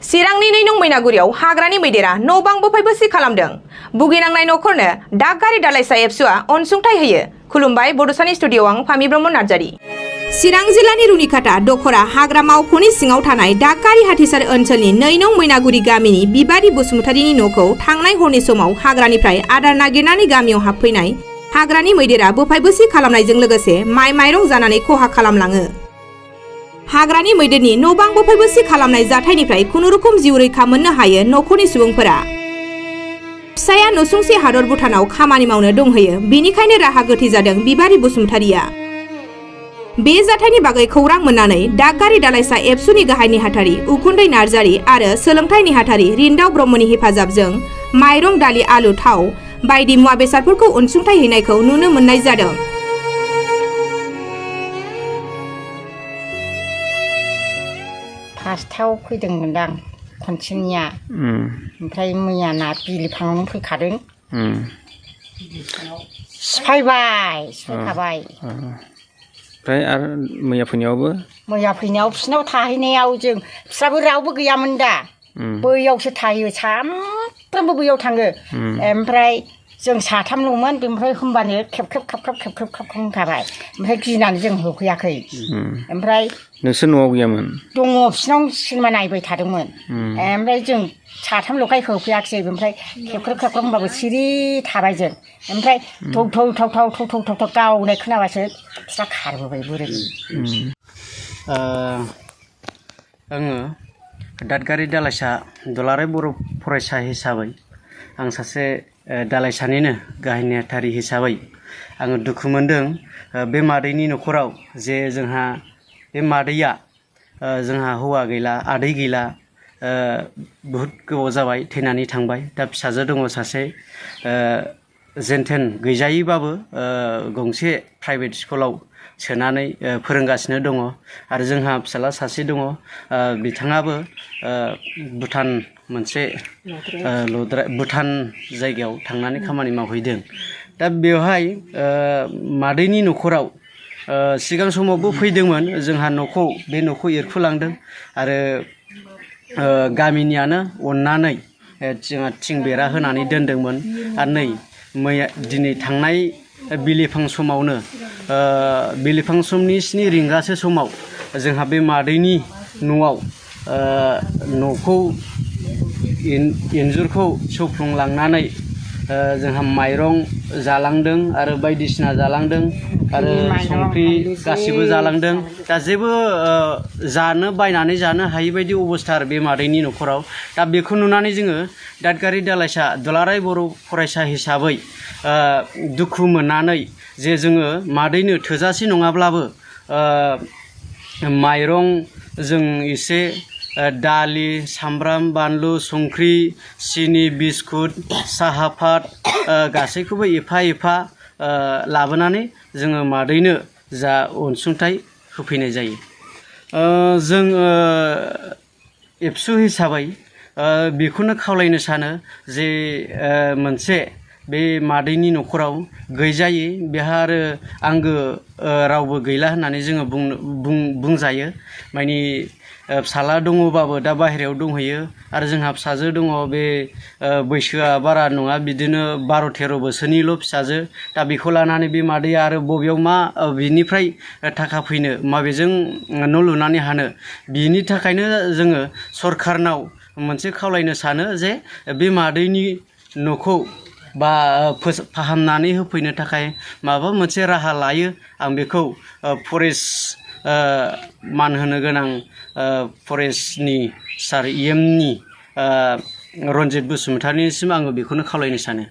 चिरांनि नैनं मैनागुरियाव हाग्रानि मैदेरा न' बां बोफायबोसि खालामदों। भुगिनांनाय न'खरनो डाक गारि दालाइसा एबसुआ अनसुंथाइ होयो। खुलुमबाय बड'सानि स्टुडिअ'आव आं फामि ब्रह्म नार्जारि। चिरां जिल्लानि रुनिखाता दखरा हाग्रा मावख'नि सिङाव थानाय डाकगारि हाथिसार ओनसोलनि नैनं मैनागुरि गामिनि बिबारि बसुमतारिनि न'खौ थांनाय हरनि समाव हाग्रानिफ्राय आदार नागिरनानै गामियाव हाबफैनाय हाग्रानि मैदेरा बोफायबोसि खालामनायजों लोगोसे माइ माइरं जानानै खहा खालामलाङो। हाग्रानि मैदेरनि न' बां बोफायबोसि खालामनाय जाथायनिफ्राय खुनुरुखुम जिउ रैखा मोननो हायो न'खरनि सुबुंफोरा। फिसाया नसुंसे हादर भुटानाव खामानि मावनो दंहैयो, बेनिखायनो राहा गोथे जादों बिबारि बसुमतारिया। बे जाथायनि बागै खौरां मोननानै डाकगारि दालाइसा एबसुनि गाहाय नेहाथारि उखुन्दै नार्जारि आरो सोलोंथाइ नेहाथारि रिन्दाव ब्रह्मनि हेफाजाबजों माइरं, दालि, आलु, थाव बायदि मुवा बेसादफोरखौ अनसुंथाइ हैनायखौ नुनो मोननाय जादों। फार्स्टआव फैदोंमोनदां खनसेनिया, ओमफ्राय मैयाना बिलिफाङावनो फैखादों। सिफायखाबाय। ओमफ्राय आरो मैया फैनायाव बिसिनाव थाहैनायाव जों बिस्राबो रावबो गैयामोन दा, बैयावसो थायो, सामफ्रामबो बैयाव थाङो। ओमफ्राय जों साथामल'मोन, बेनिफ्राय होमबानो खेबखेब होनखाबाय। ओमफ्राय गिनानै जों होफैयाखै। ओमफ्राय नोंसोर न'आव गैयामोन? दङ, बिसिनाव सिनेमा नायबाय थादोंमोन। ओमफ्राय जों साथामल'खाय होफैयाखिसै। ओमफ्राय खेबखेब होनबाबो सिरि थाबाय जों। ओमफ्राय थौ गावनाय खोनाबासो बिस्रा खारबोबाय बोरै। आङो डाकगारि दालाइसा दुलाराय बर' फरायसा हिसाबै आं सासे दालाइसानिनो गाहाय नेहाथारि हिसाबै आङो दुखु मोनदों बे मादैनि न'खराव जे जोंहा बे मादैया जोंहा हौवा गैला, आदै गैला, बहुद गोबाव जाबाय थैनानै थांबाय। दा फिसाजो दङ सासे, जेनथेन गैजायैबाबो गंसे प्राइभेट स्कुलाव सोनानै फोरोंगासिनो दङ। आरो जोंहा फिसाला सासे दङ, बिथाङाबो भुटान मोनसे भुटान जायगायाव थांनानै खामानि मावहैदों। दा बेवहाय मादैनि न'खराव सिगां समावबो फैदोंमोन, जोंहा बे न'खौ एरखुलांदों आरो गामिनियानो अननानै जोंहा थिं बेरा होनानै दोनदोंमोन। आरो नै दिनै थांनाय बिलिफां समावनो बिलिफां समनि 7 रिंगासो समाव जोंहा बे मादैनि न'आव न'खौ इन्जुरखौ सौफ्लंलांनानै जोंहा माइरं जालांदों आरो बायदिसिना जालांदों आरो संख्रि गासिबो जालांदों। दा जेबो बायनानै जानो हायि बायदि अबस्था आरो बे मादैनि न'खराव। दा बेखौ नुनानै जोङो डाकगारि दालाइसा दुलाराय बर' फरायसा हिसाबै दुखु मोननानै जे जोङो मादैनो थोजासे नङाब्लाबो माइरं जों एसे, दालि, सामब्राम, बानलु, संख्रि, सिनि, बिस्कुट, साहा पात गासैखौबो एफा लाबोनानै जोङो मादैनो जा अनसुंथाइ होफैनाय जायो। जों एबसु हिसाबै बेखौनो खावलायनो सानो जे मोनसे बे मादैनि न'खराव गैजायै, बेहा आरो आंगो रावबो गैला होननानै जोङो बुंजायो। माने फिसाला दङबाबो दा बाहेरायाव दंहैयो आरो जोंहा फिसाजो दङ, बे बैसोआ बारा नङा, बिदिनो 12-13 बोसोरनिल' फिसाजो। दा बेखौ लानानै बे मादैया आरो बबेयाव बिनिफ्राय थाखा फैनो, माबेजों न' लुनानै हानो। बिनि थाखायनो जोङो सरखारनाव मोनसे खावलायनो सानो जे बे मादैनि न'खौ फाहामनानै होफैनो थाखाय माबा मोनसे राहा लायो। आं बेखौ फरेस्ट मान होनो गोनां फरेस्टनि सार EMनि रन्जित बसुमतारिनिसिम आङो बेखौनो खावलायनो सानो।